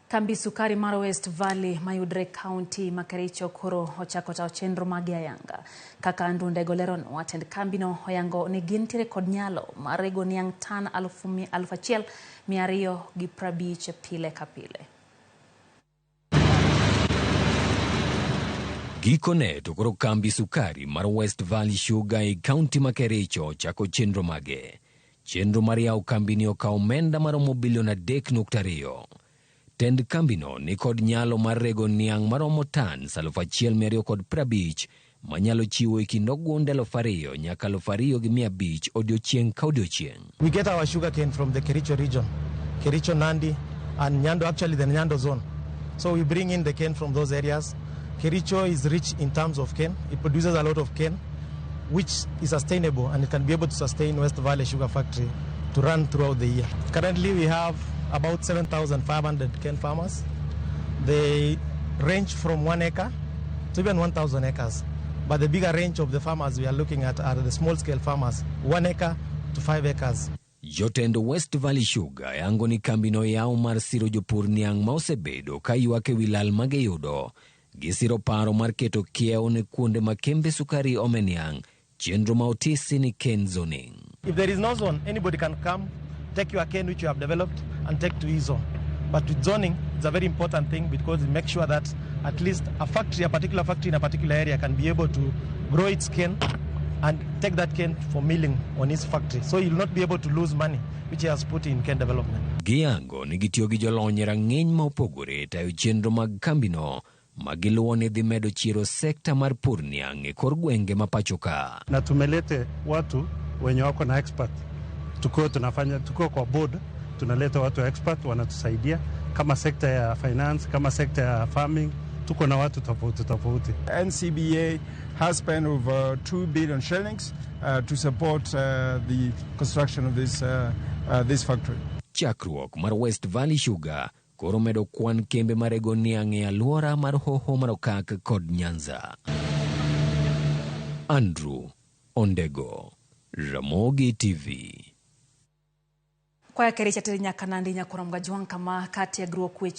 Kambi sukari mar West Valley mayudre kaunti ma Kericho koro ochako tayo chenro mage ayanga. Kaka Andrew Ndego leronwa, tend kambino oyango ni gintiere kod nyalo mar rego niang' tan 1250 pile ka pile. Gikone to koro kambi sukari mar West Valley Sugar e kaunti ma Kericho chako chenro mage. Chenro mar yawo kambini okawo omenda maromo bilion 3.2. Tend kambino ni kod nyalo mar rego niang' maromo tans 1250 manyalo chiwo e kind ogunde 2000 nyaka 2500 odiochieng' ka odiochieng'. We get our sugarcane from the Kericho region, Kericho, Nandi, and Nyando, actually the Nyando zone. So we bring in the cane from those areas. Kericho is rich in terms of cane. It produces a lot of cane, which is sustainable and it can be able to sustain West Valley Sugar Factory to run throughout the year. Currently, we have about 7,500 cane farmers. They range from 1 acre to even 1,000 acres. But the bigger range of the farmers we are looking at are the small-scale farmers, 1 acre to 5 acres. Jotend West Valley Sugar yango ni kambino yaw mar siro jopur niang' ma osebedo ka ywak e wi lal ma giyudo. Gisiro paro mar keto kiewo ne kuonde ma kembe sukari ome niang', chenro ma otisi ni cane zoning. If there is no zone, anybody can come, take your cane which you have developed and take to his zone. But with zoning, it's a very important thing because it makes sure that at least a factory, a particular factory in a particular area can be able to grow its cane and take that cane for milling on its factory. So you'll not be able to lose money which he has put in cane development. Giyango ni gitiyo gi jolony e rang'iny ma opogore e tayo chenro mag kambino ma giluwo ni dhi medo chiero sekta mar pur niang' e kor gwenge ma pacho ka. Na tumelete watu wenye wako na expert, tukiwa tunafanya tukiwa kwa board, tunaleta watu expert wanatusaidia kama sekta ya finance, kama sekta ya farming, tuko na watu tofauti tofauti. NCBA has spent over 2 billion shillings to support the construction of this factory. Chakruok mar West Valley Sugar koro medo kwan kembe marego niang' e alwora mar Hoho mar Okak kod Nyanza. Andrew Ondego, Ramogi TV. Kwaya Kericho ateri nyaka Nandi nyakwar Mgajwang' kama ka tiegruok weche